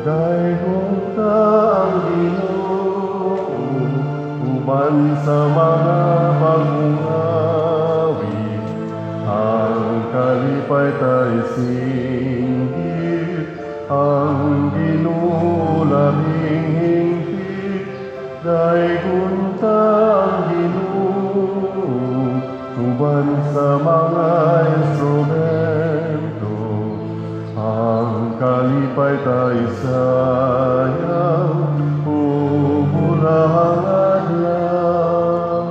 Daygon ta ang Ginoo uban sa mga bag-ong awit, ang kalipay ta isinggit, ang Ginoo labing hingpit. Daygon ta ang Ginoo uban sa mga instrumento, ang kalipay ta isayaw ug bulahang adlaw.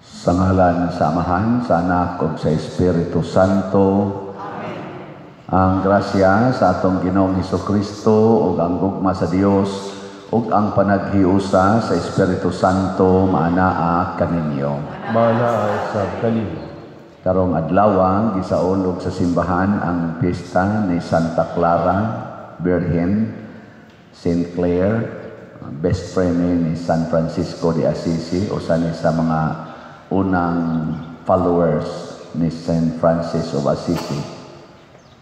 Sa ngalan sa Amahan, sa Anak, ug sa Espiritu Santo. Amen. Ang grasya sa atong Ginoong Hesukristo ug ang gugma sa Dios ug ang panaghiusa sa Espiritu Santo maanaa kaninyo. Maanaa sab kanimo. Karong adlaw gisaulog sa simbahan ang piyesta ni Santa Clara Birhen, Saint Clare, best friend ni San Francisco de Assisi, usa ni sa mga unang followers ni Saint Francis of Assisi.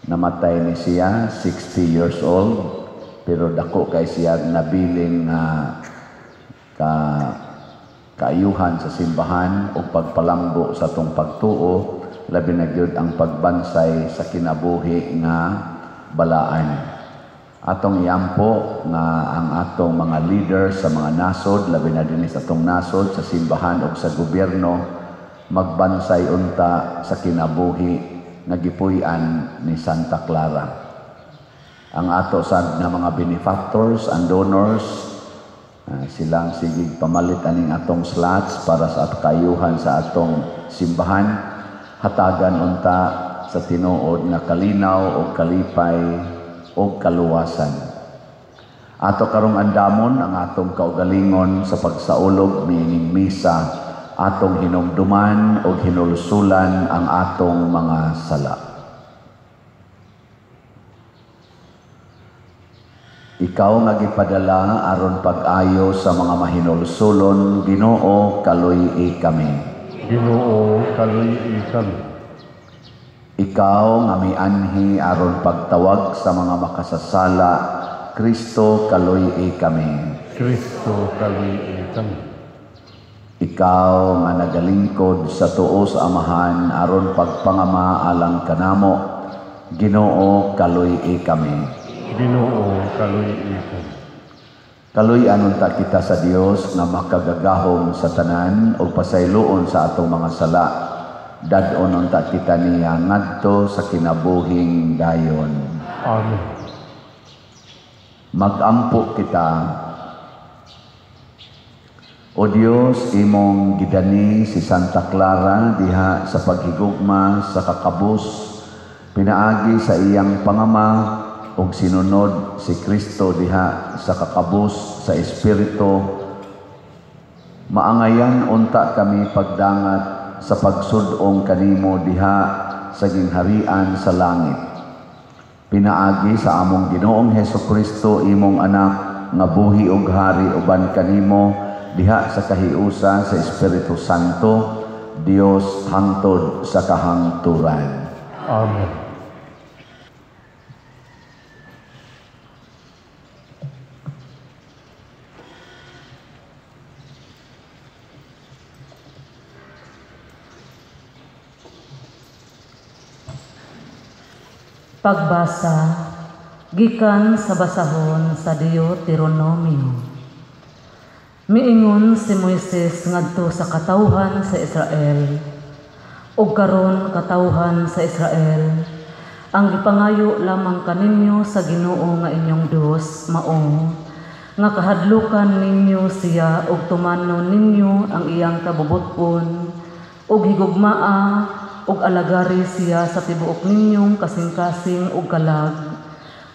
Namatay ni siya 60 years old, pero dako kay siya nabiling nga kaayuhan sa simbahan o pagpalambo sa atong pagtuo, labi na gyud ang pagbansay sa kinabuhi nga balaan. Atong iampo nga ang atong mga leaders sa mga nasod, labi na dinhi sa atong nasod sa simbahan o sa gobyerno, magbansay unta sa kinabuhi nga gipuy-an ni Santa Clara. Ang ato sad nga mga benefactors and donors, silang sigig pamalit aning atong slots para sa kayuhan sa atong simbahan, hatagan unta sa tinuod nga kalinaw o kalipay o kaluwasan. Ato karong andamon ang atong kaugalingon sa pagsaulog niining misa, atong hinumduman o hinulsulan ang atong mga sala. Ikaw nga gipadala aron pag-ayo sa mga mahinulsulon, Ginoo, kaluy-i kami. Ginoo, kaluy-i kami. Ikaw nga mianhi aron pagtawag sa mga makasasala, Kristo, kaluy-i kami. Kristo, kaluy-i kami. Ikaw nga nagalingkod sa tuo sa Amahan aron pagpangama alang kanamo, Ginoo, kaluy-i kami. Ginoo, kaluy-i kami. Kaluy-an unta kita sa Dios nga makagagahom sa tanan ug pasayloon sa atong mga sala. Dad-on unta kita niya ngadto sa kinabuhing dayon. Amen. Magampo kita. O Dios, imong gidani si Santa Clara diha sa paghigugma sa kakabus, pinaagi sa iyang pangama og sinunod si Kristo diha sa kakabus sa Espiritu. Maangayan unta kami pagdangat sa pagsud-ong kanimo diha sa gingharian sa langit. Pinaagi sa among Ginoong Hesukristo, imong anak nga buhi ug hari uban kanimo diha sa kahiusa sa Espiritu Santo, Dios hangtod sa kahangturan. Amen. Pagbasa gikan sa basahon sa Deuteronomio. Miingon si Moises ngadto sa katawhan sa Israel, ug karon katawhan sa Israel, ang gipangayo lamang kaninyo sa Ginoo nga inyong Dios mao nga kahadlukan ninyo siya ug tumanon ninyo ang iyang kabubut-on ug higugmaa ug alagari siya sa tibuok ninyong kasing-kasing ug kalag,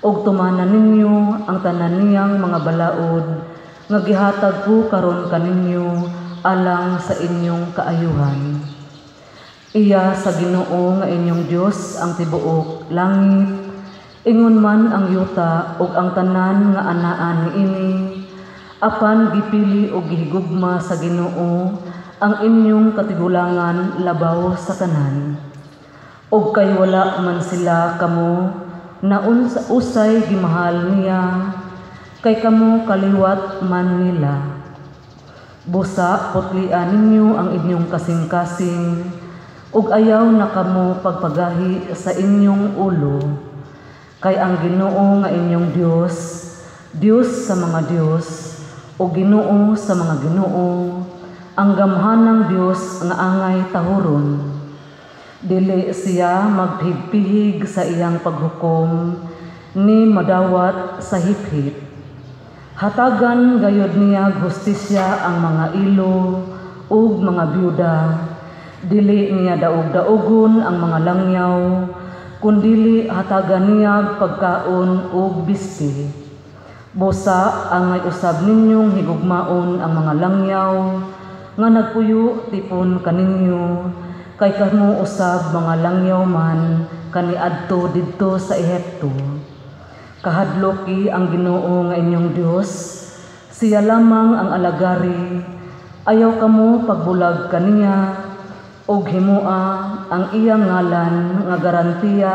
ug tumanan ninyo ang tanan niyang mga balaod nga gihatag ko karon kaninyo alang sa inyong kaayuhan. Iya sa Ginoo nga inyong Dios ang tibuok langit, ingon man ang yuta ug ang tanan nga anaa niini, apan gipili ug gihigugma sa Ginoo ang inyong katigulangan labaw sa tanan. Og kay wala man sila kamo na usay gimahal niya, kay kamo kaliwat man nila. Busa putlian ninyo ang inyong kasing-kasing, ug ayaw na kamo pagpagahi sa inyong ulo. Kay ang Ginoo nga inyong Dios, Dios sa mga Dios, o Ginoo sa mga Ginoo, ang gamhanang Dios nga angay tahuron. Dili siya magpihigpihig sa iyang paghukom, ni madawat sa hiphip. Hatagan gayod niya hustisya ang mga ilo ug mga byuda. Dili niya daog-daogon ang mga langyaw, kundili hatagan niya pagkaon ug bisti. Busa angay usab ninyong higugmaon ang mga langyaw nga nagpuyo tipon kaninyo, kay kamo usab mga langyaw man kaniadto didto sa Ehipto. Kahadloki ang Ginoo nga inyong Dios, siya lamang ang alagari. Ayaw kamo pagbulag kaniya, og himua ang iyang ngalan nga garantiya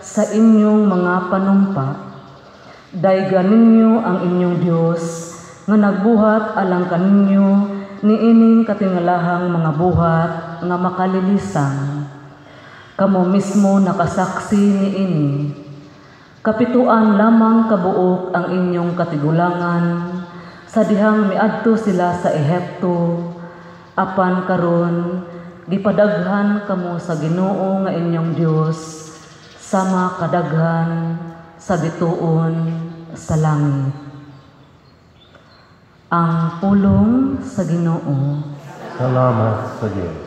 sa inyong mga panumpa. Daygan ninyo ang inyong Dios nga nagbuhat alang kaninyo niining katingalahang mga buhat nga makalilisang. Kamo mismo nakasaksi niini. Kapituan lamang kabuok ang inyong katigulangan sa dihang miadto sila sa Ehipto, apan karon gipadaghan kamo sa Ginoo nga inyong Dios sama kadaghan sa bituon sa langit. Ang pulong sa Ginoo. Salamat sa Dios.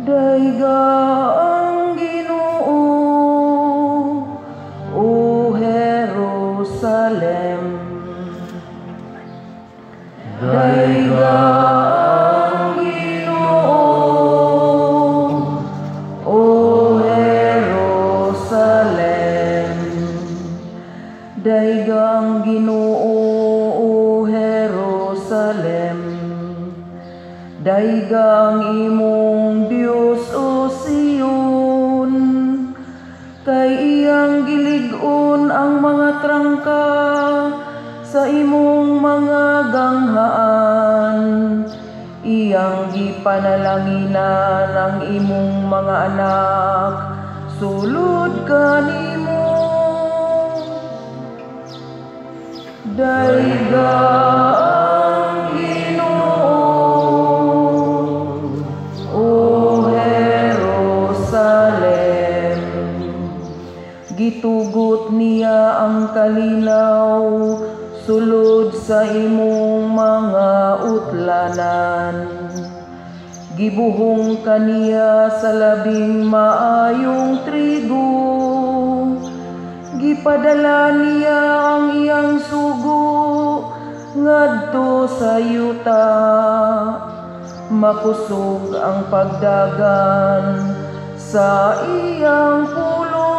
Dayga ang Ginoo, O Jerusalem. Dayga ang Ginoo, O Jerusalem. Dayga ang Ginoo, O Jerusalem. Dayga ang imong Dios, O Sion, kay iyang gilig-on ang mga trangka sa imong mga ganghaan. Iyang gipanalanginan ang imong mga anak, sulod kanimo. Dayga ang Ginoo, O Jerusalem. Gitugot niya ang kalinaw sulod sa imong mga utlanan. Gibuhong kaniya sa labing maayong trigo. Gipadala niya ang iyang sugo ngadto sa yuta. Makusog ang pagdagan sa iyang pulong.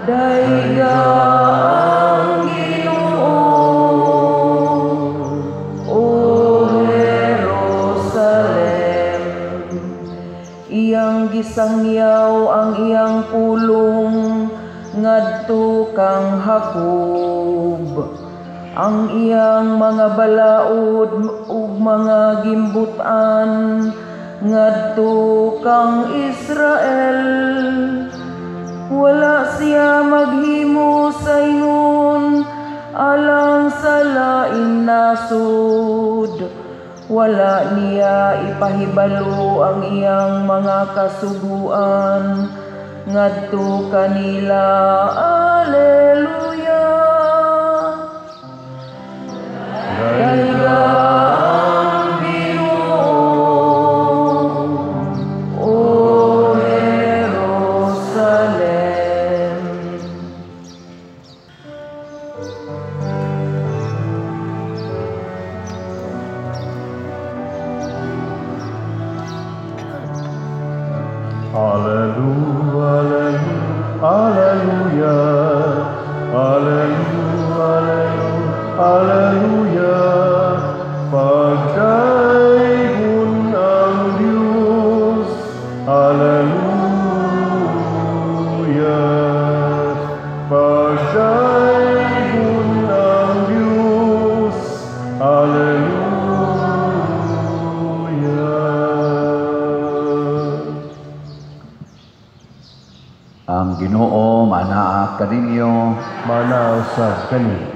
Dayga ang Ginoo, O Jerusalem. Iyang gisangyaw ang iyang pulong ngadto kang Jacob. Ang iyang mga balaod ug mga gimbutan ngadto kang Israel. Wala siya maghimo sa ingon alang sa laing nasud. Wala niya ipahibalo ang iyang mga kasuguan ngadto kanila. Alleluia. Dayga ang Ginoo, O Jerusalem. Alleluia, alleluia, alleluia, alleluia, alleluia. Pagdaygon ang Diyos, alleluia. Pagdaygon ang Diyos, alleluia. Ang Ginoo manaa kaninyo, Manaa usab kaniyo.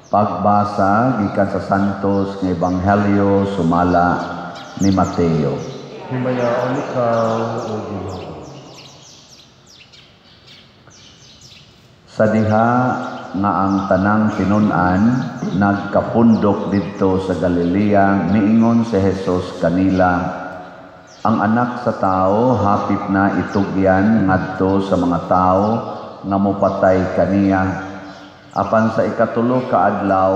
Pagbasa gikan sa Santos nga Ebanghelyo sumala ni Mateo. Himayaon ikaw, o Ginoo. Sa diha nga ang tanang tinun-an nagkapundok didto sa Galilea, miingon si Jesus kanila, ang anak sa tao hapit na itugyan ngadto sa mga tao nga mopatay kaniya, apan sa ikatulo ka adlaw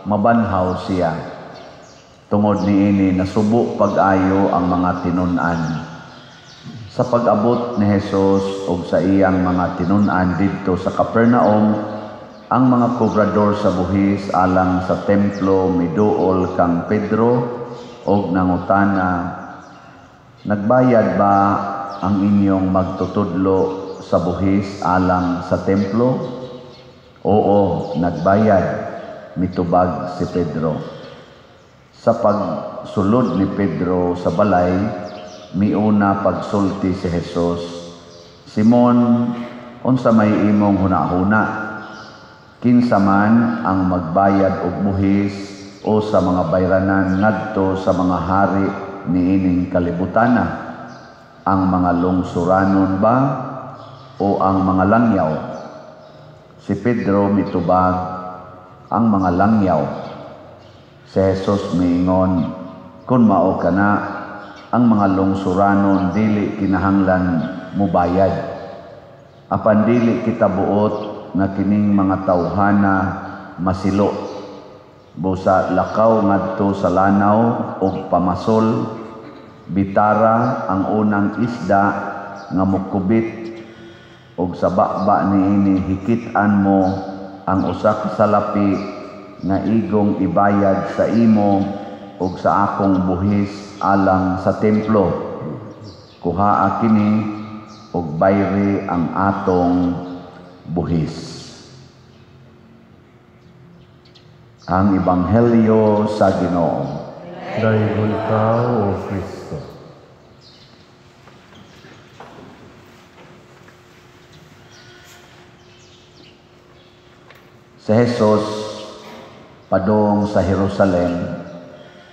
mabanhaw siya. Tungod niini nasubo pag-ayo ang mga tinun-an. Sa pag-abot ni Jesus og sa iyang mga tinun-an didto sa Capernaum, ang mga kobrador sa buhis alang sa templo miduol kang Pedro og nangutana, nagbayad ba ang inyong magtutudlo sa buhis alang sa templo? Oo, nagbayad, mitubag si Pedro. Sa pagsulod ni Pedro sa balay, miuna pagsulti si Jesus, Simon, unsa may imong hunahuna? Kinsa man ang magbayad og buhis o sa mga bayranan ngadto sa mga hari niining kalibutana? Ang mga lungsuranon ba o ang mga langyaw? Si Pedro mitubag, ang mga langyaw. Si Jesus miingon, kun mao kana, ang mga lungsuranon dili kinahanglan mubayad. Apan dili kita buot nga kining mga tawhana masilo. Busa lakaw ngadto sa lanaw og pamasol, bitara ang unang isda nga mokubit, og sa baba niini hikit-an mo ang usa ka salapi nga igong ibayad sa imo og sa akong buhis alang sa templo. Kuhaa kini og bayri ang atong buhis. Ang Ebanghelyo sa Ginoo. Daygon ikaw, O Kristo. Si Jesus padung sa Jerusalem,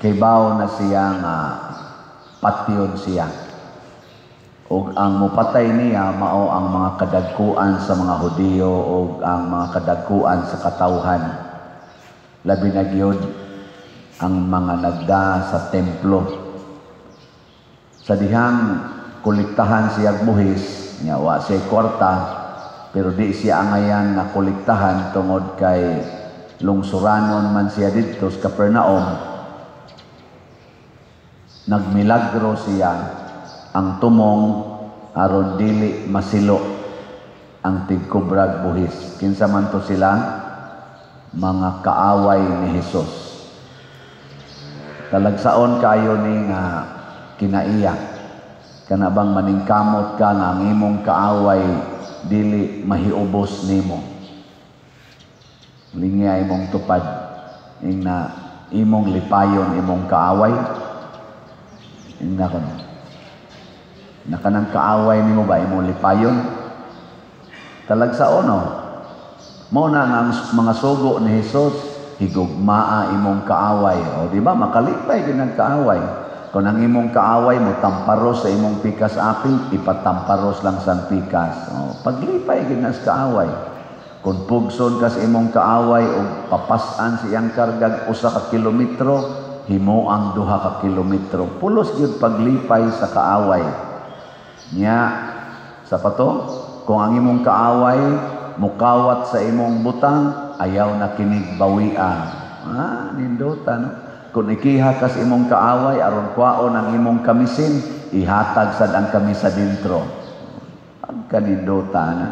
kibaw na siya nga patyon siya. Ug ang mupatay niya mao ang mga kadagkuan sa mga Hudiyo ug ang mga kadagkuan sa katawhan. Labi na gyud ang mga nagda sa templo. Sa dihang kolektahan siya buhis, nya wa siya kwarta, pero di siya angayan nga kolektahan tungod kay lungsuranon man siya didto sa Capernaum. Nagmilagro siya ang tumong aron dili masilo ang tigkubrag buhis. Kinsa man to sila? Mga kaaway ni Jesus. Talagsaon kayo ni nga kinaiya. Kana bang maningkamot ka nga ang imong kaaway dili mahiubos nimo. Lingya imong tupad ing na imong lipayon imong kaaway. Ing na kono. Na kanang kaaway nimo ba imong lipayon? Talagsaon no. Mao na nga ang mga sugo ni Jesus, higugmaa imong kaaway. O di ba makalipay gid ang kaaway. Kung ang imong kaaway mo tamparos sa imong pikas apil, ipatamparos lang sa pikas. O, paglipay gid na sa kaaway. Kung pugson ka sa imong kaaway o papas-an sa iyang kargag usa ka kilometro, himuang 2 ka kilometro. Pulos gyud paglipay sa kaaway. Nya sa pato, kung ang imong kaaway mukawat sa imong butang, ayaw na kinig bawia. Ah, nindota no. Kung ikiha kas imong kaaway aron kwaon ang imong kamisin, ihatag sad ang kamisa dintro. Ang kanindota na.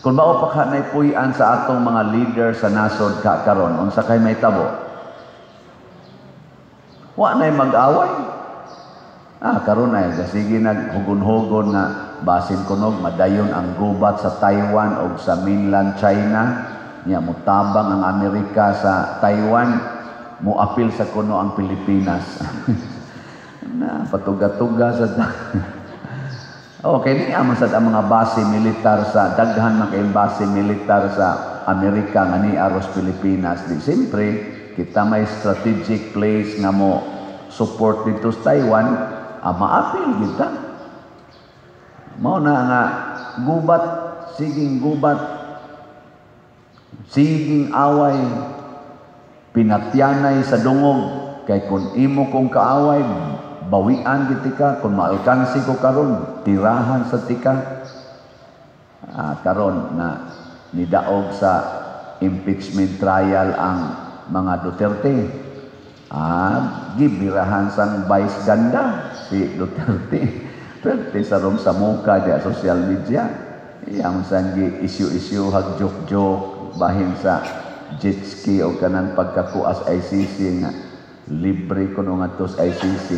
Kung mao pa ka puy-an sa atong mga leader sa nasod ka karon, unsa kay may tabo? Wa na'y mag-away. Ah, karon ay sige naghugon-hugon nga basin kunog madayon ang gubat sa Taiwan o sa mainland China. Nya mutabang ang Amerika sa Taiwan, muapil sa kuno ang Pilipinas. Na patuga-tuga sa. Okay, ni man sad ang mga base militar sa daghan man kayong base militar sa Amerika nga ni aros Pilipinas. Di siyempre kita may strategic place nga mo support dito sa Taiwan, maapil kita. Mao na nga gubat, siging gubat, siging away, pinatyanay sa dungog kay kung imo kong kaaway, bawian gid ka. Kung maalkansi ko karon, tirahan sa tika. Karon na nidaog sa impeachment trial ang mga Duterte, gibirahan sang Vice Ganda si Duterte. Duterte sa rom sa muka di social media, iyang sanggi issue-issue hag joke-joke bahin sa jet ski o kanang pagkakuas ICC nga libre kuno ngadto sa ICC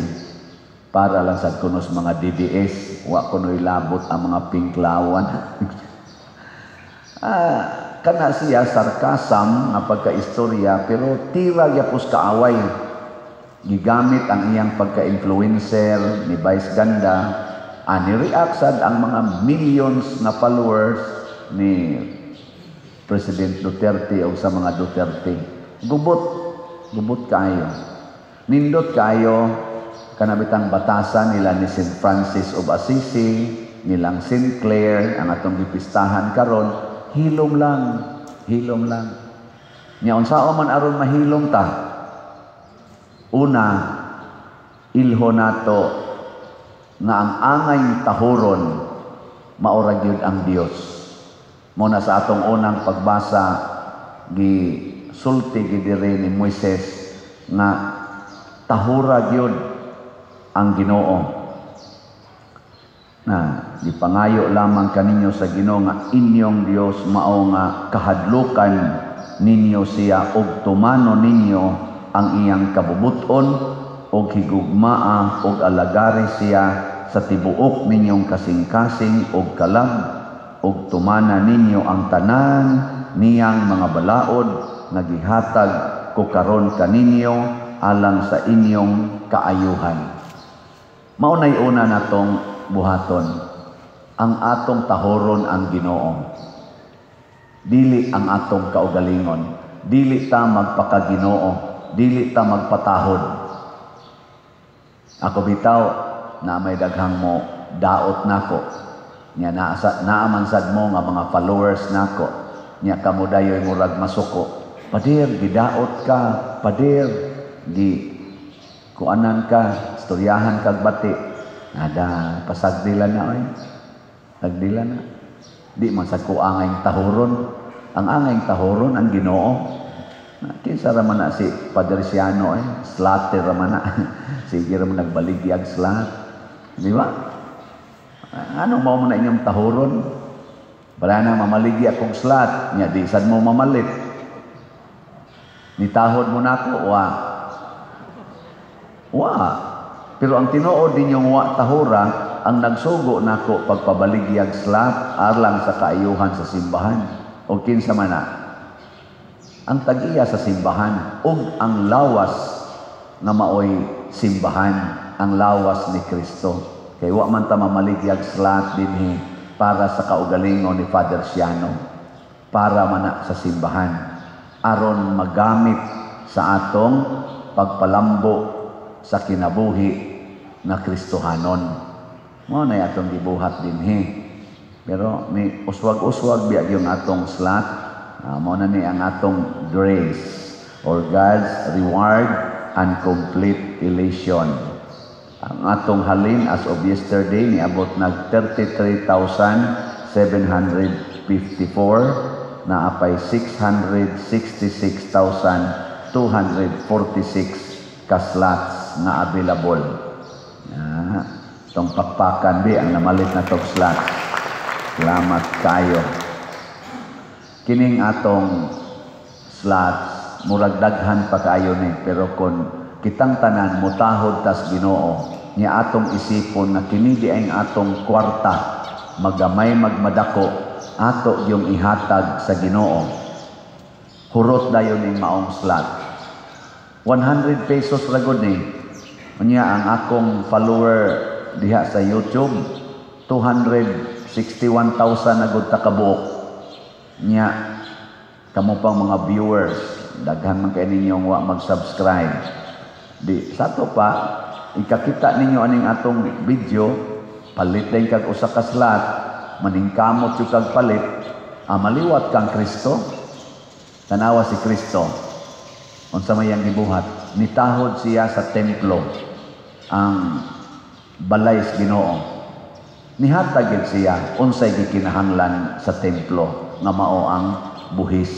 para lang sa kunos mga DDS, wa kuno'y labot ang mga pinklawan. Kana siya sarcasm nga pagkaistorya, pero tira gyapos kaaway. Gigamit ang iyang pagka-influencer ni Vice Ganda, ani react sad ang mga millions na followers ni President Duterte o sa mga Duterte. Gubot, gubot kaayo. Nindot kaayo kanabitang batasan nila ni St. Francis of Assisi, nilang St. Clare, ang atong gipistahan karon, hilom lang, hilom lang. Nya unsaon man aron mahilom ta? Una, ilho nato nga ang angay tahuron maura gyud ang Dios. Muna sa atong unang pagbasa, gi sulti gid diri ni Moises nga tahura gyud ang Ginoo. Na gipangayo lamang kaninyo sa Ginoo nga inyong Dios mao nga kahadlukan ninyo siya og tumano ninyo ang iyang kabubuton og higugmaa og alagari siya sa tibuok ninyong kasing-kasing og kalag og tumana ninyo ang tanan niyang mga balaod nga gihatag ko karon kaninyo alang sa inyong kaayuhan. Mao nay una natong buhaton, ang atong tahoron ang Ginoo. Dili ang atong kaugalingon, dili ta magpakaginoo, dili ta magpatahod. Ako bitaw na may daghang mo daot nako. Nya naa naaman sad mo nga mga followers nako. Nya kamo dayoy murag masuko. Pader, gidaot ka, pader, gi kuanan ka, istoryahan kag bati. Nada, pasagdila na oy. Sagdila na. Di man sa ko angay tahuron. Ang angay tahuron ang Ginoo. Kinsa ra man na si Padre Siano eh, slater ra man na. Sige ra man nagbaligyag slat. Di ba? Ano mao man na inyong tahuron? Wala na mamaligya akong slat, nya di sad mo mamalit. Nitahod mo nako, wa. Wa. Pero ang tinuod ninyong wa tahura, ang nagsugo nako pagpabaligyag slat alang sa kaayuhan sa simbahan. O kinsa man na? Ang tag-iya sa simbahan ug ang lawas nga maoy simbahan, ang lawas ni Kristo. Kay wa man ta mamaligyag slat dinhi para sa kaugalingon ni Father Siano, para man na sa simbahan aron magamit sa atong pagpalambo sa kinabuhi na Kristohanon. Mao na atong gibuhat dinhi. Pero ni uswag-uswag biya yung atong slat. Mao na ni ang atong grace or God's reward and complete elation. Ang atong halin as of yesterday niabot nag 33,754 na apay 666,246 ka slots nga available. Ah, tong pakpakan bi ang namalit na tog slots. Salamat kayo. Kining atong slots, murag daghan pa kaayo ni, pero kon kitang tanan mutahod tas Ginoo nya atong isipon nga kini di ang atong kwarta, magamay magmadako, ato yung ihatag sa Ginoo, hurot dayon ning maong slot. 100 pesos ra gud ni. Unya ang akong follower diha sa YouTube, 261,000 na gud ta kabuok. Nya kamo pang mga viewers, daghan man kay ninyo wa mag-subscribe. Di sa to pa ikakita ninyo aning atong video, palit din kag usa ka slot, maningkamot jud kag palit, maliwat kang Kristo. Tanawa si Kristo, unsa may iyang gibuhat? Nitahod siya sa templo, ang balay sa Ginoo. Nihatag gid siya unsay gikinahanglan sa templo nga mao ang buhis.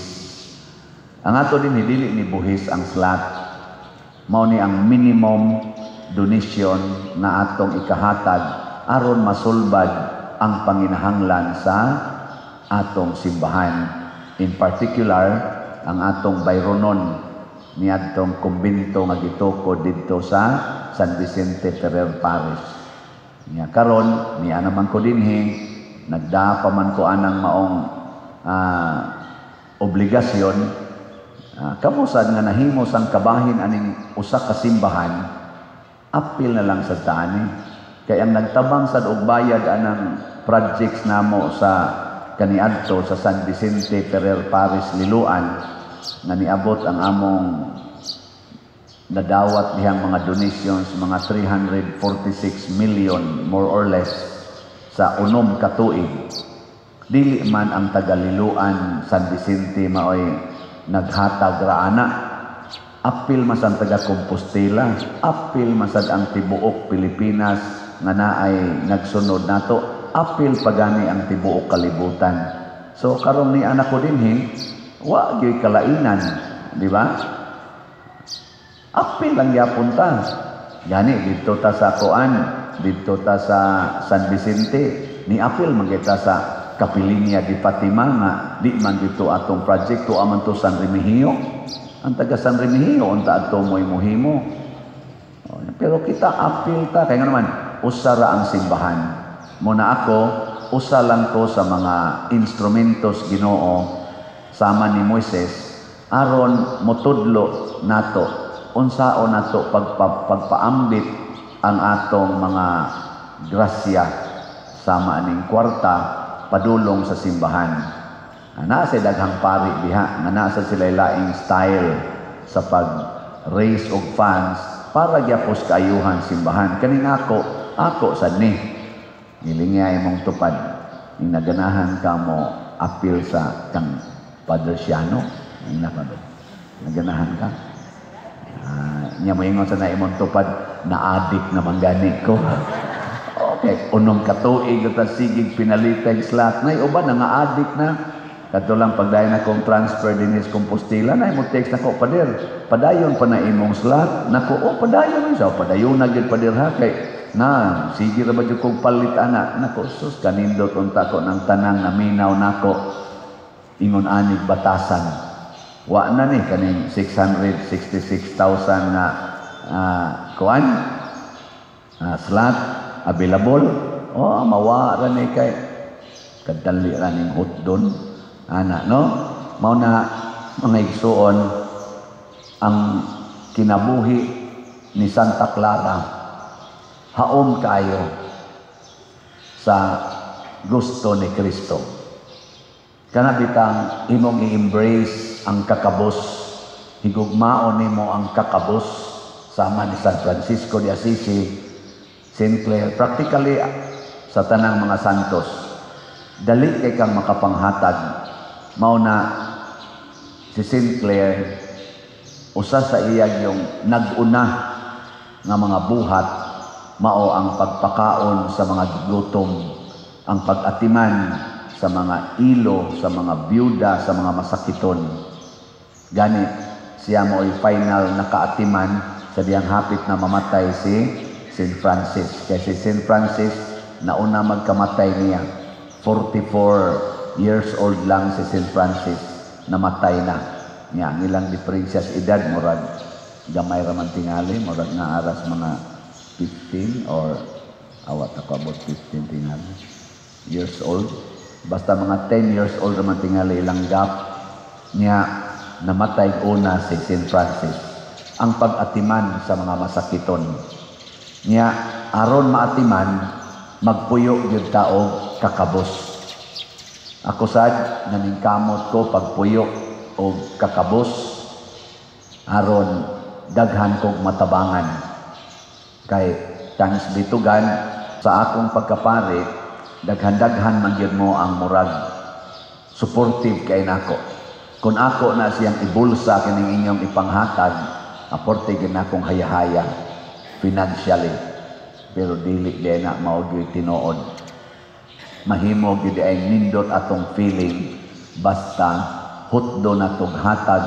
Ang ato din, dili ni buhis ang slot. Mao ni ang minimum donation na atong ikahatag aron masulbad ang panginahanglan sa atong simbahan. In particular, ang atong bayronon niadtong kumbento nga gitukod didto sa San Vicente Ferrer Parish. Nya karon niya naman ko dinhi, nagdaa pa man ko anang maong obligasyon. Kamo sad nga nahimo sang kabahin aning usa ka simbahan, apil na lang sa taani kay ang nagtabang sad og bayad anang projects namo sa kaniadto sa San Vicente Ferrer Parish Liloan, nga niabot ang among nadawat dihang mga donations mga 346 million more or less sa 6 ka tuig. Dili man ang taga-Liloan, San Vicente maoy naghatag ra ana. Apil man ang taga Compostela, apil man sad ang tibuok Pilipinas nga naay nagsunod nato, apil pagani ang tibuok kalibutan. So karong ni anak ko dinhi, wa gyud kalainan, di ba? Apil lang yapon ta. Gani didto ta sa kuan, didto ta sa San Vicente, ni apil man kita sa Kapilinia di Fatima nga di man dito atong project to aman to San Remigio. Ang taga San Remigio unta adto mo'y muhimo. Pero kita apil ta kay naman usa ra ang simbahan. Muna ako, usa lang ko sa mga instrumentos Ginoo sama ni Moises aron motudlo nato unsaon nato pagpaambit ang atong mga grasya sama aning kwarta padulong sa simbahan. Naa sa daghang pari diha nga naa sa sila laing style sa pag-raise og funds para gyapos kaayuhan simbahan. Kaning ako, ako sad ni nilingay imong tupad ning naganahan ka mo apil sa kang Padre Siano, ning naka naganahan ka. Nya moingon sa na imong tupad na adik naman gani ko. Okay, 6 ka tuig ta sigig pinalitay slot nay uban nga adik na. Kadto lang pagdayon akong transfer dinhi sa Compostela, na mo text nako, "Pader, padayon pa na imong slot." Nako, "Oh, padayon sa padayon na gyud, pader, ha, kay na sige ra ba jud kog palit ana." Nako, sus, kanindot unta ko ng tanang naminaw nako ingon anig batasan. Wa na ni kaning 666,000 nga kuan slot available. Oh, mawa ra ni kay kadali ra ning hotdon ana, no? Mao na, mga igsuon, ang kinabuhi ni Santa Clara haom kayo sa gusto ni Kristo. Kana bitang imong i-embrace ang kakabos, higugmaon nimo ang kakabos sama ni San Francisco de Assisi, Saint Clare, practically sa tanang mga santos. Dali kay kang makapanghatag. Mao na si Saint Clare, usa sa iyang yung nag-una nga mga buhat mao ang pagpakaon sa mga gigutom, ang pag-atiman sa mga ilo, sa mga byuda, sa mga masakiton. Gani siya mo'y final na kaatiman. sa diyang hapit na mamatay si St. Francis. Kay si St. Francis, nauna magkamatay niya. 44 years old lang si St. Francis, namatay na. Niya, ang ilang diferensya sa edad, murag gamay raman tingali, murag nga aras mga 15 or awat ako about 15 tingali years old. Basta mga 10 years old raman tingali ilang gap niya, namatay una si St. Francis. Ang pag-atiman sa mga masakiton. Niya, aron maatiman, magpuyo gyud ta og kakabos. Ako sad, naningkamot ko pagpuyo og kakabos aron daghan kog matabangan. Kay thanks be to God, sa akong pagkapari, daghan-daghan man gyud mo ang murag supportive kay nako. Kung ako na siyang ibulsa kining inyong ipanghatag, aporte gyud nakong hayahaya financially. Pero dili di na mao gyud tinuod. Mahimo gyud ay nindot atong feeling basta hutdo na tog hatag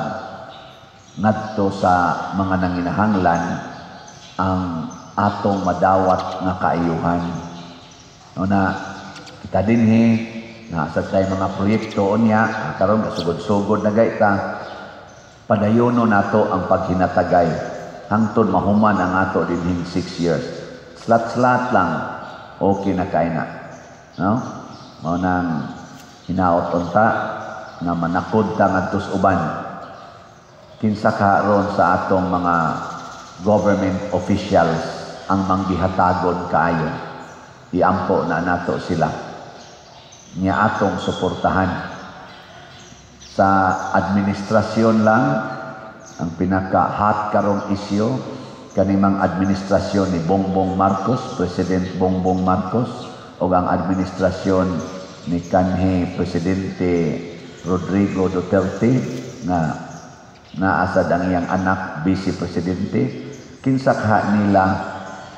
ngadto sa mga nanginahanglan ang atong madawat nga kaayuhan. No na kita dinhi na sa tay mga proyekto unya karon sugod-sugod na gayta, padayono nato ang paghinatagay hangtod mahuman ang ato dinhing 6 years. Slat-slat lang, okay na kay na. No? Mao nang hinaot unta nga manakod ta ngadto sa uban. Kinsa ka ron sa atong mga government officials ang manggihatagon kaayo? Iampo na nato sila. Nya atong suportahan. Sa administrasyon lang, ang pinaka-hot karong isyu, kanimang administrasyon ni Bongbong Marcos, President Bongbong Marcos, o ang administrasyon ni kanhi Presidente Rodrigo Duterte nga naasad ang iyang anak Vice Presidente, kinsa kaha nila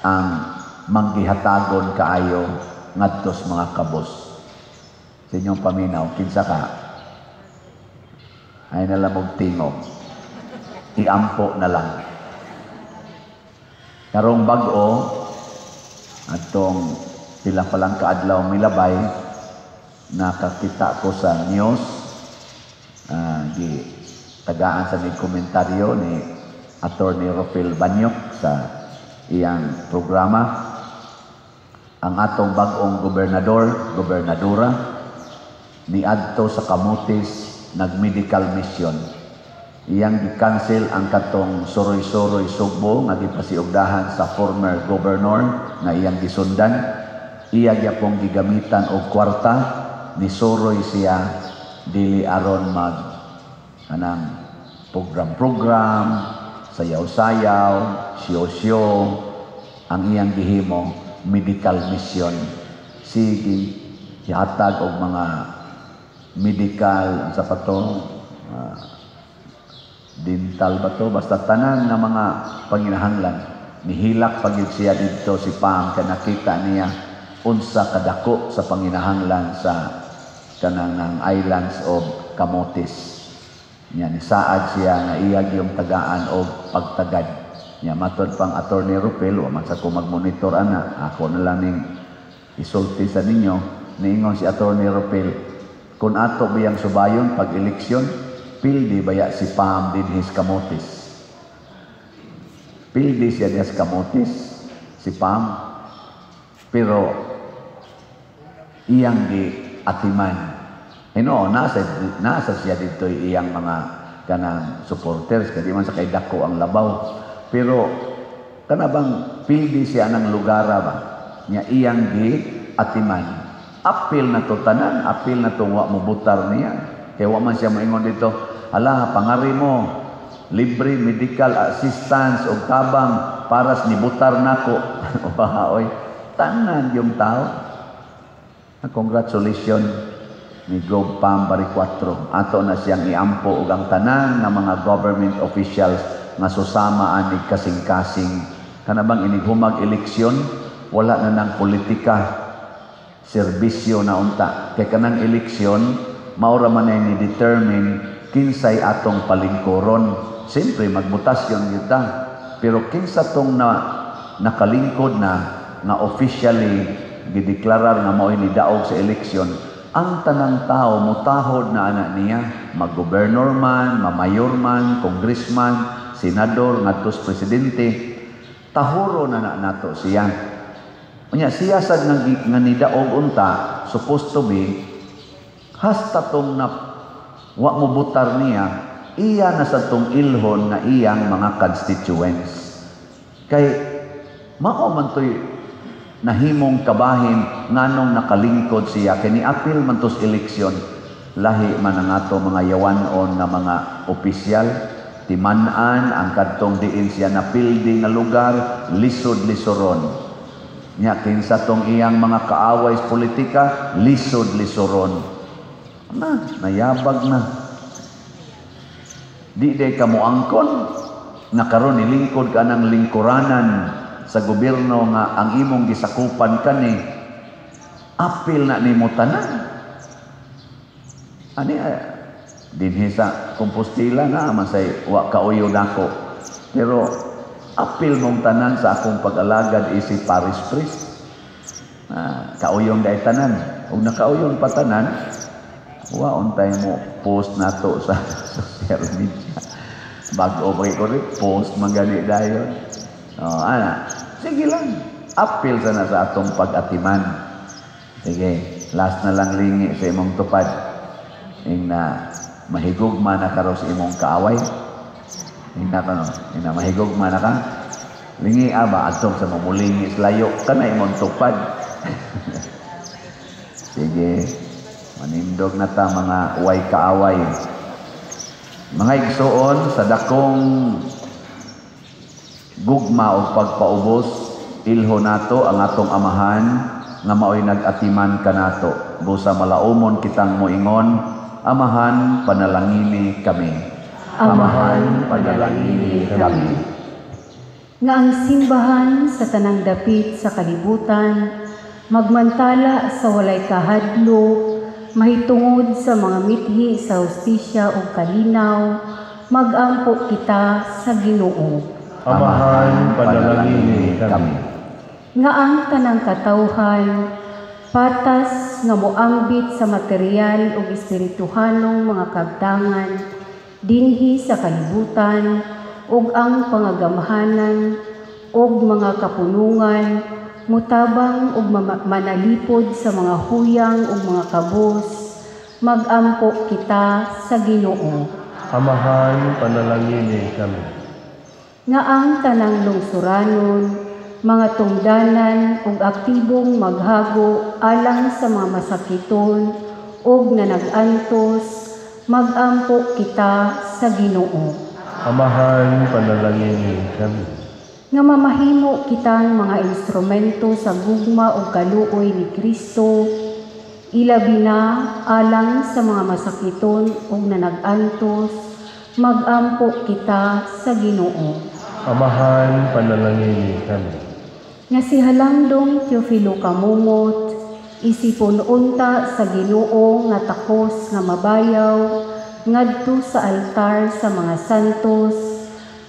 ang manggihatagon kaayo ngadto sa mga kabos? Sa inyong paminaw, kinsa ka? Ay na lang tingog. Iampo na lang. Karong bag-o, atong pila pa lang kaadlaw milabay, nakakita ko sa news, di tagaan sa ni komentaryo ni Attorney Rofel Banyok sa iyang programa, ang atong bag-ong gobernador, gobernadora, niadto sa Camotes, nag-medical mission. Iyang gi-cancel ang katong suroy-suroy Sugbo nga gipasiugdahan sa former governor nga iyang gisundan. Iya gyapong gigamitan og kwarta, ni suroy siya dili aron mag kanang program-program, sayaw-sayaw, siyo-siyo. Ang iyang gihimo, medical mission. Sige, gihatag og mga medical, sa pa to, dental ba to, basta tanan nga mga panginahanglan. Nihilak pag siya didto si Pam kay nakita niya unsa kadako sa panginahanglan sa kanang ng Islands of Camotes. Nya nisaad siya nga iya yung tagaan og pagtagad. Nya matod pang Attorney Rupel, wa man sa ko magmonitor ana, ako na lang ning isulti sa ninyo. Niingon si Attorney Rupel, kung ato biyang subayon pag eleksyon, pildi baya si Pam dinhi sa Camotes? Pildi siya diha sa Camotes, si Pam. Pero iyang gi atiman. Hino, nasa siya dito iyang mga kanang supporters, kaya di man sa kay dako ang labaw. Pero kana bang pildi siya ng lugar ba? Nya iyang gi atiman. Apil na to tanan, apil na to wa mo butar niya. Kaya wa man siya moingon dito, "Ala, pangari mo, libre medical assistance o tabang para sa nibutar nako." Oy, tanan yung tao. Congratulations ni Gob Pam Baricuatro. Ato na siyang iampo og ang tanan nga mga government officials nga susama ani kasing-kasing. Kana bang inighumag eleksyon, wala na nang politika, serbisyo na unta. Kay kanang eleksyon, mao ra man ni determine kinsay atong palingkuron. Siyempre, magmutasyon gyud ta. Pero kinsa tong na nakalingkod na nga officially gideklarar nga mao'y nidaog sa eleksyon, ang tanang tao mutahod na ana niya, mag-gobernador man, mamayor man, congressman, senador, ngadto sa presidente, tahuro na na nato siya. Unya siya sad nga nidaog unta, supposed to be hasta tong na wa mo butar niya, iya na sa tong ilhon nga iyang mga constituents. Kay mao man to'y nahimong kabahin nganong nakalingkod siya, kay ni-apil man to's eleksyon. Lahi man ang ato mga yawanon nga mga opisyal, timan-an ang kadtong diin siya napildi nga lugar, lisod-lisoron. Nya kinsa tong iyang mga kaaway sa politika, lisod-lisoron. Na, nayabag na. Di day ka moangkon nga karon nilingkod ka ng lingkuranan sa gobyerno nga ang imong gisakupan kani apil na nimo tanan. Ani dinhi sa Compostela na man say wa kauyo nako. Pero apil mong tanan sa akong pag-alagad isi parish priest. Ah, kauyong dai tanan. Ug nakauyong pa tanan, wa untay mo post nato sa social media. Bago pa ko rin, post man gani dayon. Oh, ana, sige lang. Apil sana sa atong pag-atiman. Sige, last na lang lingi sa imong tupad. Ing na mahigugma na karo sa imong kaaway. Ing na kano, ing na mahigugma na ka. Lingi aba adtong sa mamulingi sa layo kana imong tupad. Sige, manindog na ta mga way kaaway. Mga igsuon, sa dakong gugma o pagpaubos, ilho nato ang atong Amahan nga maoy nag-atiman kanato. Busa malaumon kitang moingon, "Amahan, panalangini kami." Amahan, panalangini kami. Nga ang simbahan sa tanang dapit sa kalibutan magmantala sa walay kahadlok mahitungod sa mga mithi sa hustisya ug kalinaw, magampo kita sa Ginoo. Amahan, panalangini kami. Nga ang tanang katawhan patas nga moambit sa material ug espirituhanong mga kabtangan dinhi sa kalibutan ug ang pangagamhanan ug mga kapunungan mutabang ug manalipod sa mga huyang ug mga kabus, magampo kita sa Ginoo. Amahan, panalangini kami. Nga ang tanang lungsuranon, mga tungdanan ug aktibong maghago alang sa mga masakiton ug nanag-antos, magampo kita sa Ginoo. Amahan, panalangini kami. Nga mamahimo kitang mga instrumento sa gugma ug kaluoy ni Kristo, ilabi na alang sa mga masakiton ug nanag-antos, magampo kita sa Ginoo. Amahan, panalangini kami. Nga si Halangdong Teofilo Camomot, isipon unta sa Ginoo nga takos nga mabayaw ngadto sa altar sa mga santos,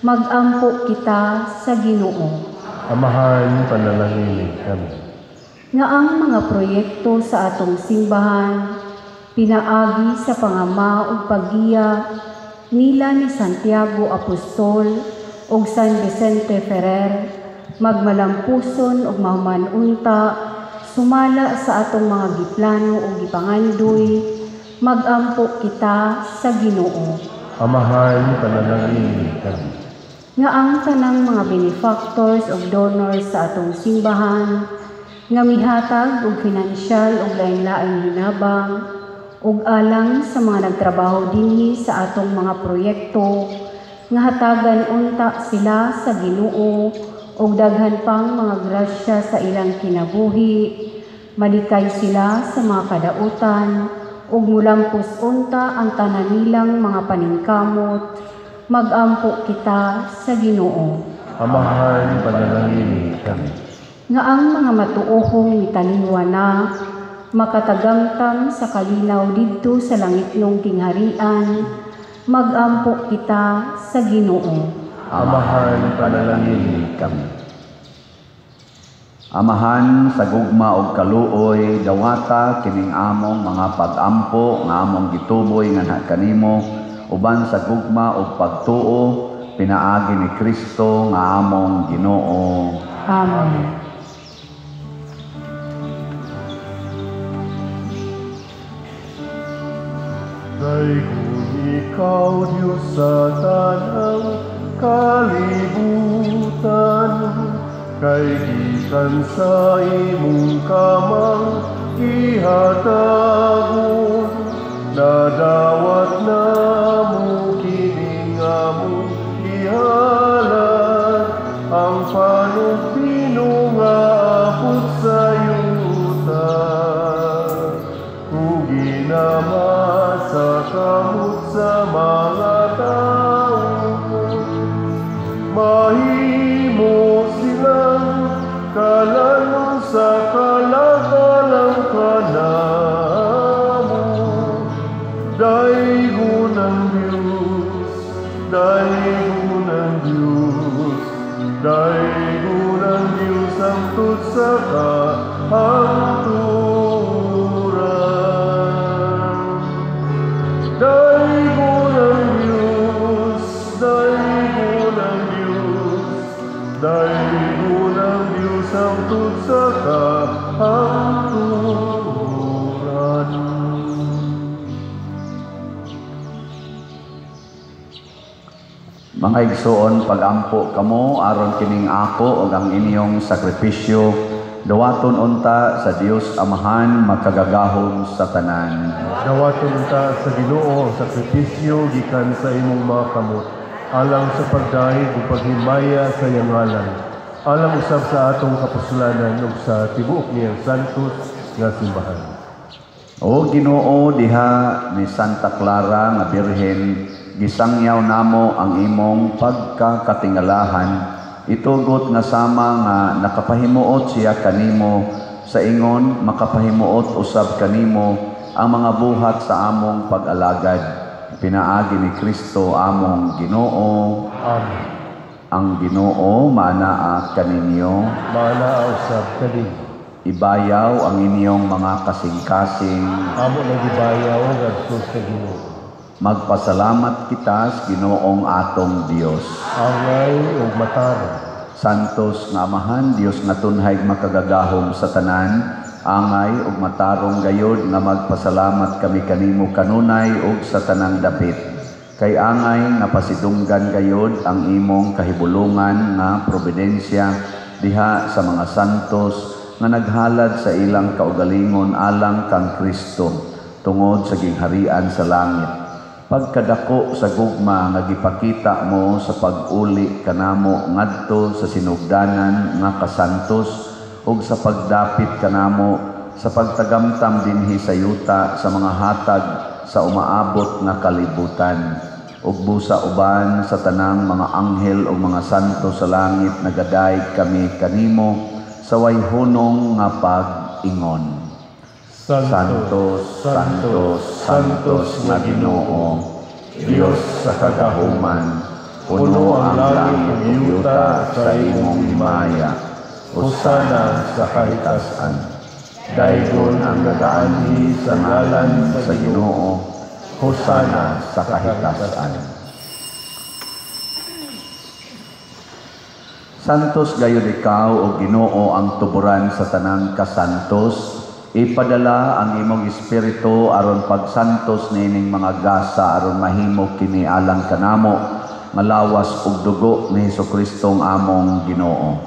magampo kita sa Ginoo. Amahan, panalangini kami. Nga ang mga proyekto sa atong simbahan pinaagi sa pangama ug paggiya nila ni Santiago Apostol ug San Vicente Ferrer magmalampuson ug mahuman unta sumala sa atong mga giplano ug gipangandoy, magampo kita sa Ginoo. Amahan, panalangini kami. Nga ang tanang mga benefactors ug donors sa atong simbahan nga mihatag og pinansyal ug lain-laing hinabang ug alang sa mga nagtrabaho dinhi sa atong mga proyekto, nga hatagan unta sila sa Ginoo og daghan pang mga grasya sa ilang kinabuhi, malikay sila sa mga kadautan ug mulampos unta ang tanan nilang mga paningkamot, magampo kita sa Ginoo. Amahan, panalangini kami. Nga ang mga matuohong mitaliwa na makatagamtam sa kalinaw didto sa langitnong gingharian, magampo kita sa Ginoo. Amahan, panalangini kami. Amahan, sa gugma og kaluoy, dawata kining among mga pag-ampo nga among gituboy nganha kanimo uban sa gugma og pagtuo pinaagi ni Kristo nga among Ginoo. Amen. Daygon ikaw, Diyos, sa tanang kalibutan, kay gikan sa imong kamang ihatagon, nadawat namo kining among ihalad, ang panugpino nga abot sa yuta. Kugi nama sa kamot sa mga tao, mahimo silang kalanon sa kalakalang kanamo. Daygon ang Diyos, daygon ang Diyos, daygon ang Diyos hangtod sa kahangturan. Daygon ang Diyos, daygon ang Diyos, daygon ang Diyos hangtod sa kahangturan. Mga igsoon, pag-ampo kamo aron kining ako ug ang inyong sakripisyo dawaton unta sa Dios Amahan makagagahom sa tanan. Dawaton unta sa Ginoo ang sakripisyo gikan sa imong mga kamot, alang sa pagdahig ug paghimaya sa iyang ngalan, alang usab sa atong kapuslanan ug sa tibuok niyang santos nga simbahan. O Ginoo, diha ni Santa Clara nga Birhen, gisangyaw namo ang imong pagkakatingalahan, itugot nga sama nga nakapahimuot siya kanimo sa ingon makapahimuot usab kanimo ang mga buhat sa among pag-alagad, pinaagi ni Kristo among Ginoo. Amen. Ang Ginoo maanaa kaninyo, maanaa usab kaninyo. Ibayaw ang inyong mga kasing-kasing, amo na gibayaw ngadto sa Ginoo. Magpasalamat kita sa Ginoong atong Dios. Angay ug matarong. Santos nga Amahan, Dios nga tunhay makagagahom sa tanan, angay ug matarong gayod nga magpasalamat kami kanimo kanunay ug sa tanang dapit. Kay angay nga pasidunggan gayod ang imong kahibulungan nga providensya diha sa mga santos nga naghalad sa ilang kaugalingon alang kang Kristo tungod sa gingharian sa langit. Pagkadako sa gugma nga gipakita mo sa pag-uli kanamo ngadto sa sinugdanan nga kasantos ug sa pagdapit kanamo sa pagtagamtam dinhi sa yuta sa mga hatag sa umaabot nga kalibutan, ug busa uban sa tanang mga anghel ug mga santo sa langit nagadayeg kami kanimo sa way hunong nga pag-ingon. Santos, Santos, Santos nga Ginoo, Dios sa kagahuman, puno ang langit ug yuta sa imong himaya. Hosana sa kahitasan. Daygon ang nagaanhi sa ngalan sa Ginoo, hosana sa kahitasan. Santos gayud ikaw o Ginoo ang tuburan sa tanang kasantos. Ipadala ang imong espiritu aron pagsantos niining mga gasa aron mahimo kini alang kanamo malawas ug dugo ni Hesukristo among Ginoo.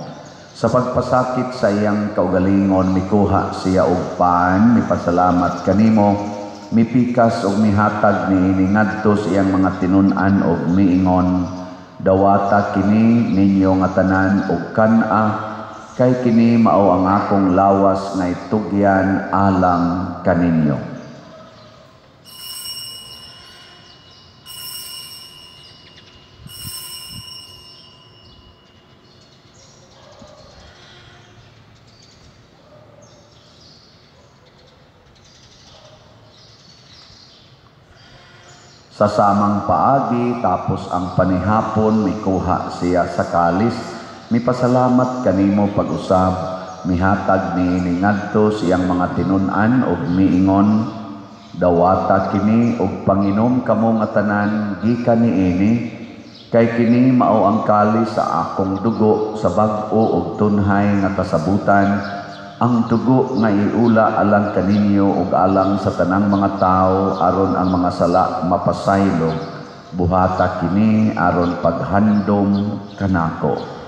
Sa pagpasakit sa iyang kaugalingon mikuha siya og pan, mipasalamat kanimo, mipikas og mihatag niini ngadto sa iyang mga tinun-an og miingon, dawata kini ninyo nga tanan og kan-a, kay kini mao ang akong lawas nga itugyan alang kaninyo. Sa samang paagi, tapos ang panihapon, mikuha siya sa kalis, mipasalamat kanimo pag-usab, mihatag niini ngadto sa iyang mga tinun-an ug miingon, dawata kini ug panginom kamo nga tanan gikan niini, kay kini mao ang kalis sa akong dugo sa bag-o ug tunhay nga kasabutan, ang dugo nga iula alang kaninyo ug alang sa tanang mga tawo aron ang mga sala mapasaylo. Buhata kini aron paghandom kanako.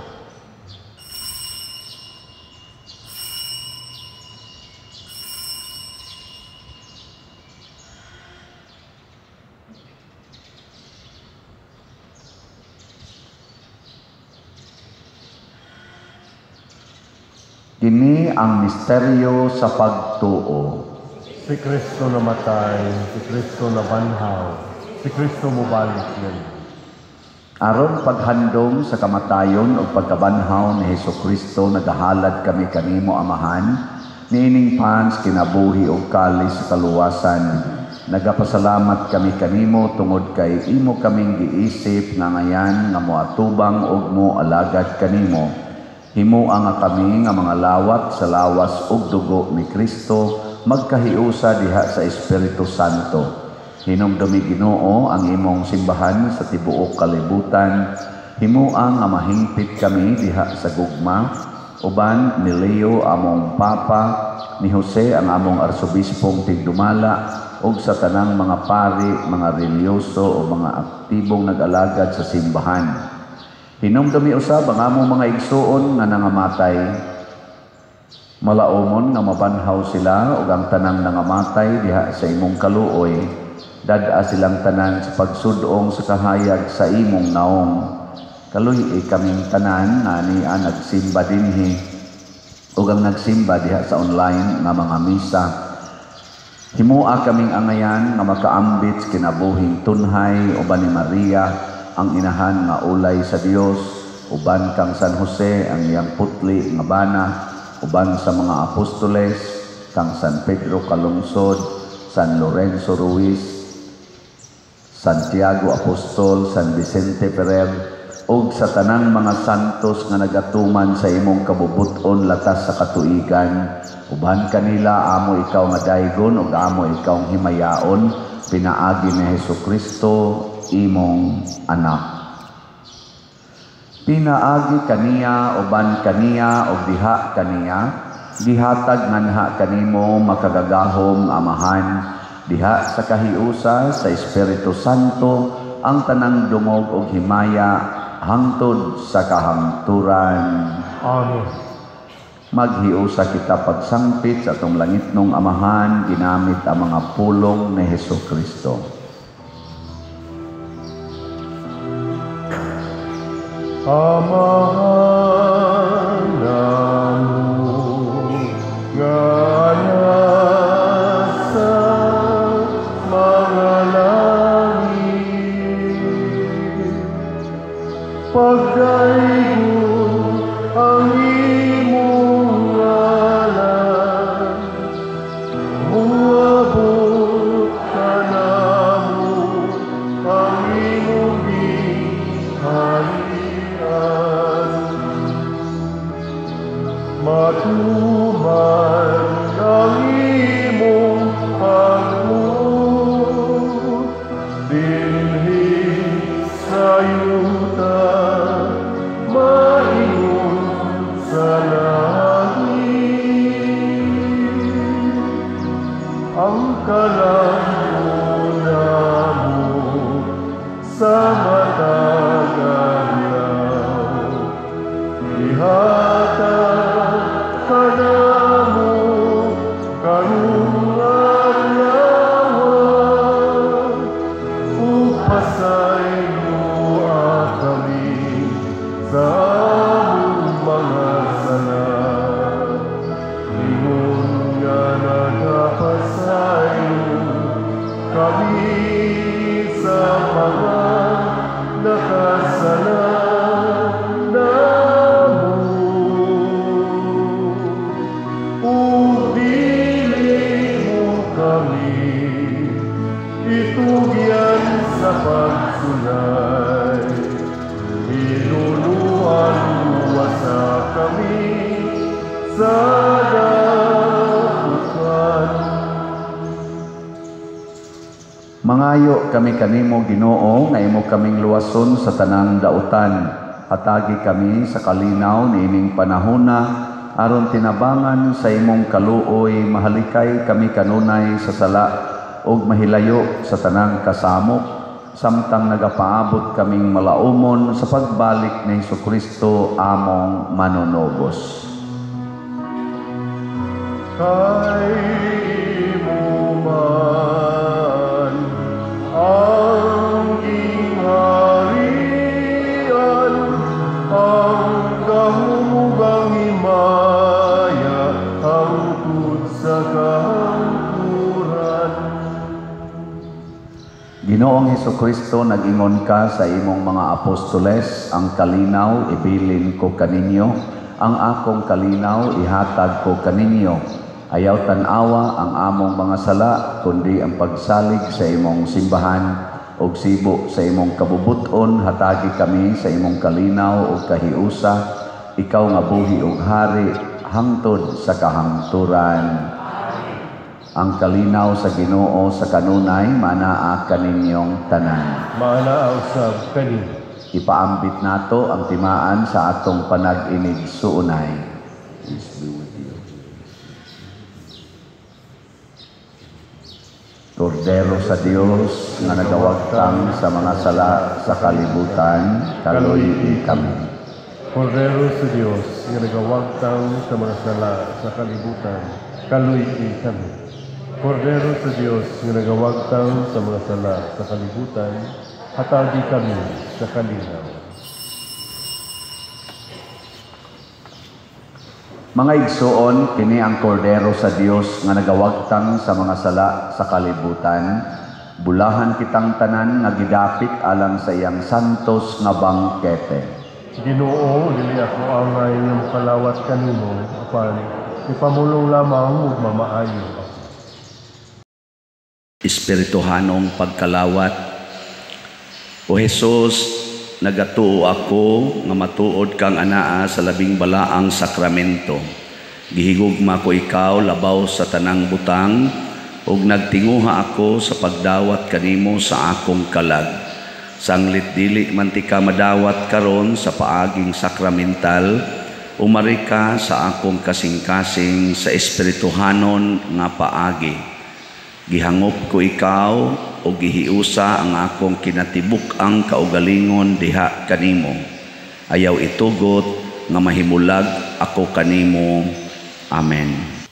Kini ang misteryo sa pagtuo. Si Kristo namatay, si Kristo nabanhaw, si Kristo mobalik niya. Aron paghandom sa kamatayon o pagkabanhaw ni Hesukristo, nagahalad kami kanimo, Amahan, niining pans kinabuhi o kalis sa kaluwasan. Nagapasalamat kami kanimo tungod kay imo kaming giisip nga ngayan nga moatubang og moalagad kanimo. Himoa nga kami nga mga lawat sa lawas ug dugo ni Kristo magkahiusa diha sa Espiritu Santo. Hinumdumi Ginoo ang imong simbahan sa tibuok kalibutan. Himoa nga mahingpit kami diha sa gugma uban ni Leo among Papa, ni Jose ang among arsobispong tigdumala, ug sa tanang mga pari, mga relyoso o mga aktibong nag-alagad sa simbahan. Hinumdumi usab ang among mga igsuon nga nangamatay. Malaumon nga mabanhaw sila ug ang tanang nangamatay diha sa imong kaluoy. Dad-a silang tanan sa pagsudong sa kahayag sa imong naong. Kaluhi kaming tanan nga ania nagsimba dinhi ug ang nagsimba diha sa online nga mga misa. Himoa kaming angayan nga makaambit sa kinabuhing tunhay uban ni Maria ang inahan nga ulay sa Dios, uban kang San Jose ang iyang putli nga bana, uban sa mga apostoles kang San Pedro Calungsod, San Lorenzo Ruiz, Santiago Apostol, San Vicente Ferrer, ug sa tanang mga santos nga nagatuman sa imong kabubut-on latas sa katuigan. Uban kanila amo ikaw nga daygon ug amo ikaw himayaon pinaagi ni Hesukristo imong anak. Pinaagi kaniya, uban kaniya, ug diha kaniya, gihatag nganha kanimo makagagahom Amahan, diha sa kahiusa sa Espiritu Santo ang tanang dungog ug himaya hangtod sa kahangturan. Amen. Maghiusa kita pagsangpit sa atong langitnong Amahan ginamit ang mga pulong ni Hesukristo. Amahan namo nga nasa mga langit, pagdaygon ang imong ngalan, moabot kanamo ang imong gingharian. Matuman ang imong pagbuot dinhi sa yuta, maingon sa langit. Ang kalambo namo sa matag adlaw, ihatag kanamo karong adlaw, ug pasayloa kami sa among mga sala, ingon nga nagapasaylo Tulay. Hinuluan sa kami sa dautan. Mangayo kami kanimo, Ginoo, nga imo kaming luwason sa tanang dautan. Hatagi kami sa kalinaw niining panahona aron tinabangan sa imong kaluoy mahalikay kami kanunay sa sala ug mahilayo sa tanang kasamok samtang nagapaabot kaming malaumon sa pagbalik ni Hesukristo among manunubos. Kay imo man ang gingharian, ang gahom ug ang himaya, hangtod sa kahangturan. Ginoong Hesukristo, nag-ingon ka sa imong mga apostoles, ang kalinaw ibilin ko kaninyo, ang akong kalinaw ihatag ko kaninyo. Ayaw tan-awa ang among mga sala, kundi ang pagsalig sa imong simbahan ug sibo sa imong kabubuton, hatagi kami sa imong kalinaw ug kahiusa, ikaw nga buhi ug hari hangtod sa kahangturan. Ang kalinaw sa Ginoo sa kanunay manaa kaninyong tanan. Maanaa usab kaninyo. Ipaambit nato ang timaan sa atong panag-inig suunay. Peace be with you. Kordero sa Dios nga nagawagtang sa mga sala sa kalibutan, kaluy-i kami. Kordero sa Dios nga nagawagtang sa mga sala sa kalibutan, kaluy-i kami. Kordero sa Dios nga nagawagtang sa mga sala sa kalibutan, hatagi kami sa kalinaw. Mga igsuon, kini ang kordero sa Dios nga nagawagtang sa mga sala sa kalibutan. Bulahan kitang tanan nga gidapit alang sa iyang santos nga bangkete. Ginoo, dili ako angay nga mokalawat kanimo, apan ipamulong lamang ug mamaayo ako. Espirituhanong pagkalawat. O Jesus, nagatuo ako nga matuod kang anaa sa labing balaang sakramento. Gihigugma ko ikaw labaw sa tanang butang ug nagtinguha ako sa pagdawat kanimo sa akong kalag. Sanglit dili man ti ka madawat karon sa paaging sakramental, umari ka sa akong kasing-kasing sa espirituhanon nga paagi. Gihangop ko ikaw o gihiusa ang akong kinatibuk-ang kaugalingon diha kanimo. Ayaw itugot nga mahimulag ako kanimo. Amen.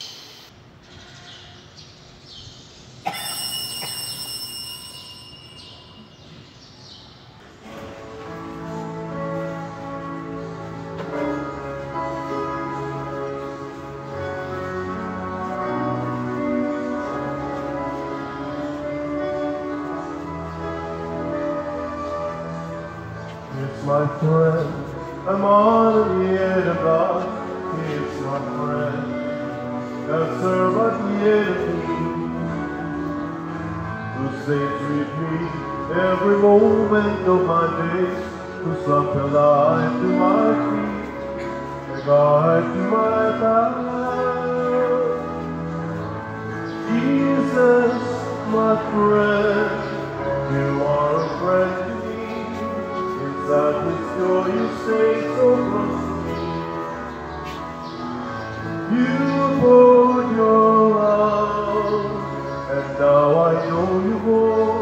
It's my friend, I'm on the edge of God. It's my friend, that servant yet of me, who stays with me every moment of my days, whose love alive to my feet, a guide to my path. Jesus, my friend, you are a friend to me. In sadness, joy, you stay so close to me. You poured your love, and now I know you more.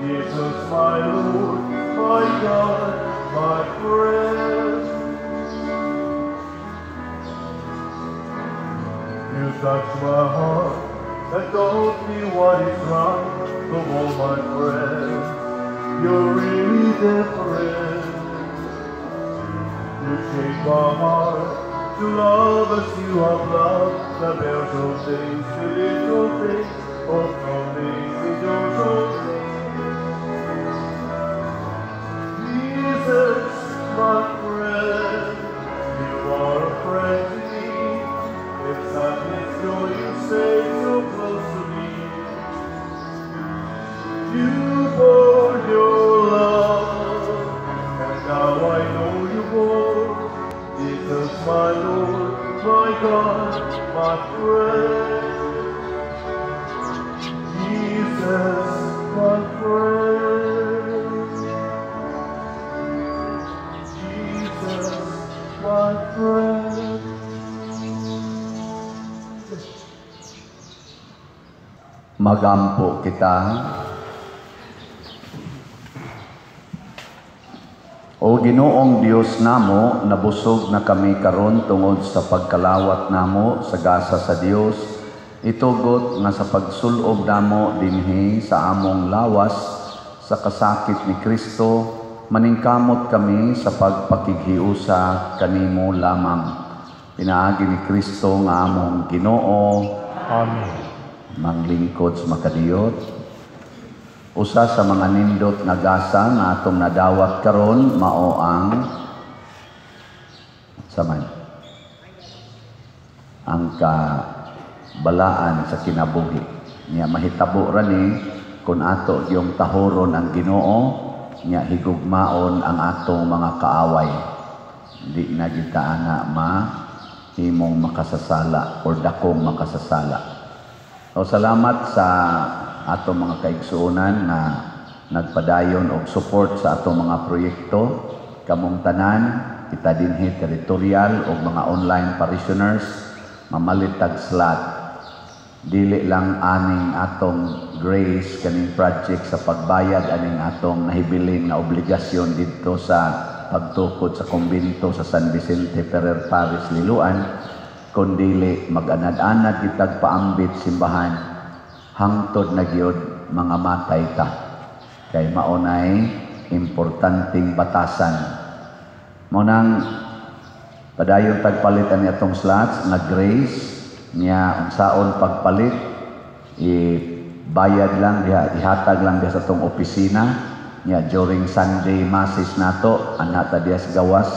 Jesus, my Lord, my God, my friend. You touch my heart and taught me what is right. From all my friends, you're really different. You shape my heart to love as you have loved. The bears of things, the little things, of things, the joyful things. Jesus, my friend, you are a friend to me. In sadness, joy, you stay so close to me. You poured your love. Magampo kita. O Ginoong Dios namo, nabusog na kami karon tungod sa pagkalawat namo sa gasa sa Dios. Itugot nga sa pagsulob namo dinhi sa among lawas sa kasakit ni Kristo, maningkamot kami sa pagpakighiusa kanimo lamang. Pinaagi ni Kristo nga among Ginoo. Amen. Manglingkod sa makadiyot. Usa sa mga nindot nga gasa nga atong nadawat karon mao ang saman ang kabalaan sa kinabuhi. Nya mahitabo ra ni kun ato gyung tahoron ang Ginoo, nya higugmaon ang atong mga kaaway. Di na kita ana ma himong makasasala or dakong makasasala. O salamat sa atong mga kaigsuonan na nagpadayon og support sa atong mga proyekto. Kamong tanan, kita dinhi territorial og mga online parishioners, mamalit tag slot. Dili lang aning atong grace kaning project sa pagbayad aning atong nahibilin nga obligasyon didto sa pagtukod sa kumbento sa San Vicente Ferrer Parish Liloan, kundili mag-anad-anad kitag paambit simbahan hangtod na gyud mga matay ta. Kay mao nay importanteng batasan. Mao nang padayon tagpalit ani atong slots nga grace niya unsaon pagpalit, ibayad lang diha, ihatag lang diha sa atong opisina niya during Sunday masses nato, ana ta diha sa gawas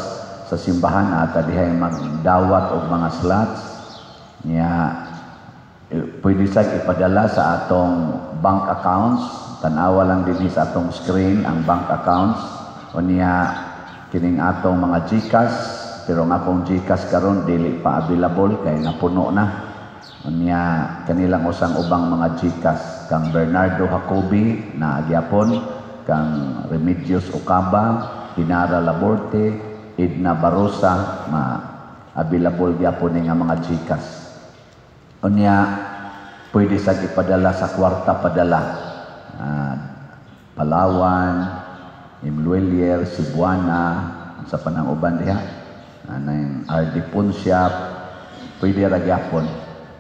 sa simbahan, ata diha magdawat og mga slots niya. Pwede sad ipadala sa atong bank accounts. Tan-awa lang dinhi sa atong screen ang bank accounts. O niya kining atong mga GCash, pero ang akong GCash karon dili pa available kay napuno na. O niya kanilang usang ubang mga GCash kang Bernardo Jacobi na agyapon, kang Remedios Ocaba, Hinara Laborte, Edna Barosa, ma available gyapon ni nga mga GCash. Unya pwede sad ipadala sa kwarta padala. Palawan, Imluelier, Cebuana, sa panang uban diha, anang RD Ponsiap, pwede ra gyapon.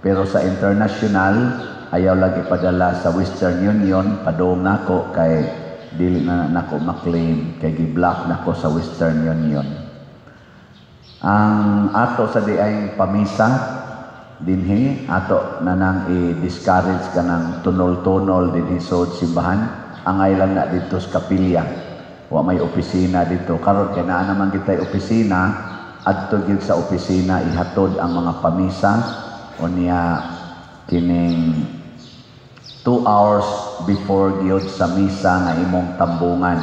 Pero sa international, ayaw lang ipadala sa Western Union, padung nako kay dili na nako maklaim kay gi-block nako sa Western Union. Ang ato sa diay pamisa dinhi, ato na nang i-discourage kanang tunol-tunol dinhi sa simbahan. Angay lang na dito sa kapilya. Wa may opisina dito. Karon kay naa naman kitay opisina, adto gyud sa opisina ihatod ang mga pamisa. Unya kining 2 hours before gyud sa misa nga imong tambungan.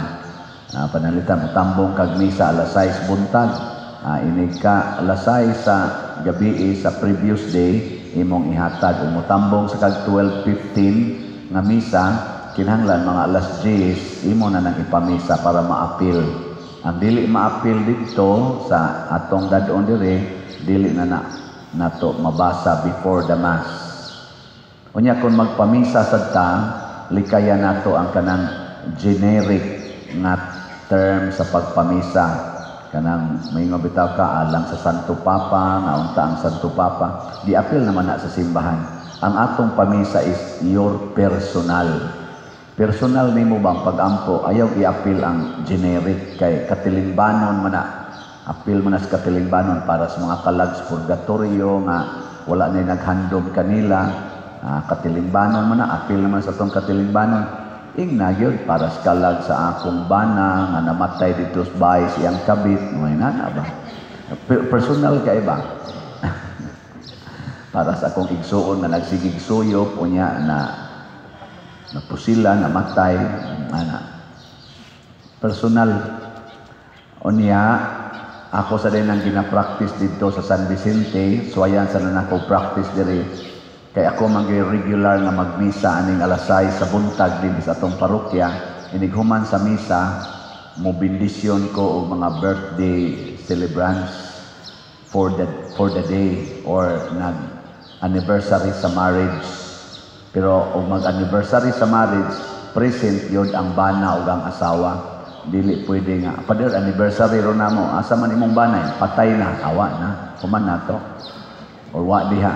Pananglitan mo tambong kag misa alas 6 buntag. Inig ka alas 6 sa gabi sa previous day imong ihatag. Ug motambong sa kag 12:15 nga misa, kinahanglan mga alas 10 imo na nang ipamisa para maapil. Ang dili maapil didto sa atong dadon dire, dili na na nato mabasa before the mass. Unya kung magpamisa sad ta, likayan nato ang kanang generic nga term sa pagpamisa. Kanang maingon bitaw ka alang sa Santo Papa, nga unta ang Santo Papa, di apil naman na sa simbahan. Ang atong pamisa is your personal. Personal nimo bang pagampo, ayaw iapil ang generic kay katilingbanon man na. Apil man na sa katilingbanon para sa mga kalag sa purgatorio nga wala na naghandom kanila. Katilingbanon man na, apil naman sa atong katilingbanon. Ingna gyud para sa kalag sa akong bana nga namatay dito sa bahay siyang kabit, may nana ba? Personal kay ba? Para sa akong igsuon nga nagsigig suyop unya na napusila, namatay, ana. Personal. Unya ako sa din ang gina-practice dito sa San Vicente, suwayan sa na ako practice diri. Kay ako man gyud regular nga magmisa aning alas 6 sa buntag din sa atong parokya. Inig human sa misa, mo bendisyon ko og mga birthday celebrants for the day or nag anniversary sa marriage. Pero og mag-anniversary sa marriage, present yun ang bana ug ang asawa. Dili pwede nga, "Father, anniversary ro namo, asa man imong banay?" Patay na, awa na, human na to. Or wa diha.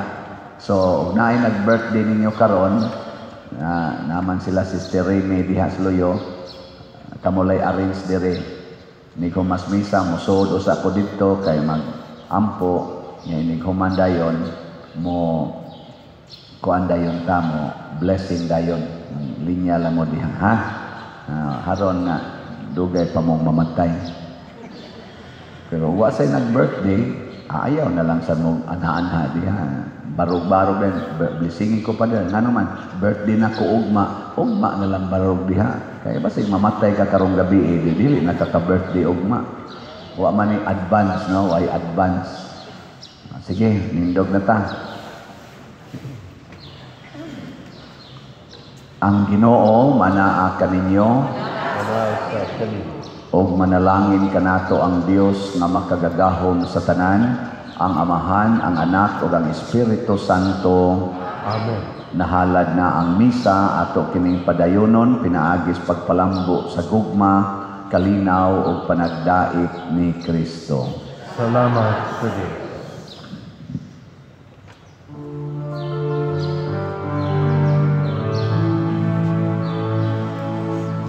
So, og naay nag-birthday ninyo karon, na naman sila Sister Remy diha sa Luyo, kamulay arrange dire. Ni mas misa, musuod usa ko didto kay mag-ampo, nga inig human dayon, mo kuan dayon ta mo, blessing dayon. Linya lang mo diha, ha? Haron nga dugay pa mong mamatay. Pero wa say nag-birthday, ayaw na lang sa mong anha-anha diha. Barog-barog din, blessingin ko pa din. Ngano man, birthday na ko ugma, ugma na lang barog diha. Kaya basig mamatay ka karong gabi, eh, di dili na ka ka-birthday ugma. Wa man ni advance, no? Way advance. Sige, nindog na ta. Ang Ginoo manaa kaninyo, og manalangin kanato ang Dios nga makagagahom sa tanan, ang Amahan, ang Anak ug ang Espiritu Santo. Amen. Nahalad na ang misa ato kining padayonon pinaagis pagpalambo sa gugma, kalinaw ug panagdait ni Kristo. Salamat sa Dios.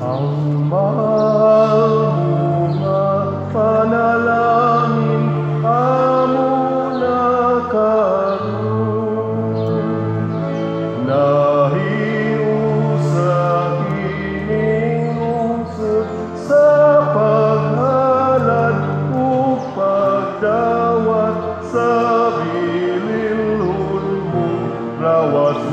Ang mahal mo nga panalangin amo na karon. Nahiusa kining lungsod sa paghalad ug pagdawat sa bililhon mong lawas.